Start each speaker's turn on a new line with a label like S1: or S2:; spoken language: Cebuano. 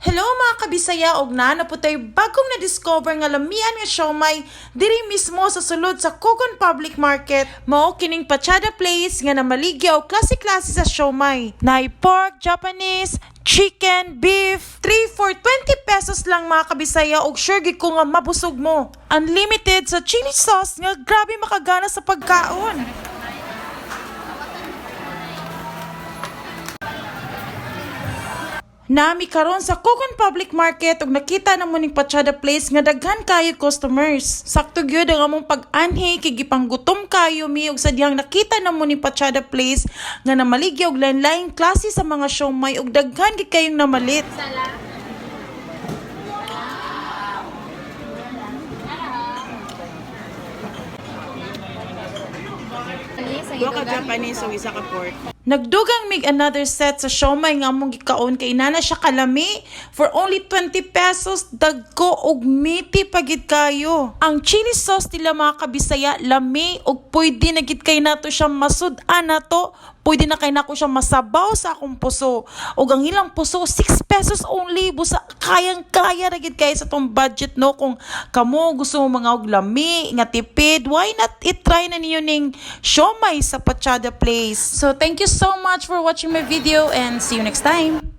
S1: Hello, mga kabisaya, og naa na pod tay bagong na-discover nga lamian nga siomay diri mismo sa sulod sa Cogon Public Market. Mao kining Pachada Place nga namaligya og klase-klase sa siomay. Naay pork, Japanese, chicken, beef, 3 for 20 pesos lang, mga kabisaya, og sure gid ko nga mabusog mo. Unlimited sa chili sauce nga grabe makagana sa pagkaon. Naa mi karon sa Cogon Public Market ug nakita na mo ning Pachada Place nga daghan kayo customers. Sakto gyud ang among pag-anhi kay gipanggutom kayo mi ug sa dihang nakita na mo ning Pachada Place nga namaligya og lain-laing klase sa mga siomay ug daghan gid kayong namalit.
S2: Duha ka Japanese ug isa ka pork.
S1: Nagdugang mig another set sa siomay nga among gikaon kay inana siya kalami. For only 20 pesos, dagko og meaty pa gid kayo. Ang chili sauce nila, mga kabisaya, lami og pwede na gid kay nato siya masud-an nato. Pwede na kay nako siya masabaw sa akong puso. Og ang ilang puso, 6 pesos only, busa kayang kaya ra gid kay sa tong budget, no? Kung kamo gusto mo mga og lami nga tipid, why not i-try na ninyo ning siomay sa Pachada Place? So thank you so much for watching my video and see you next time.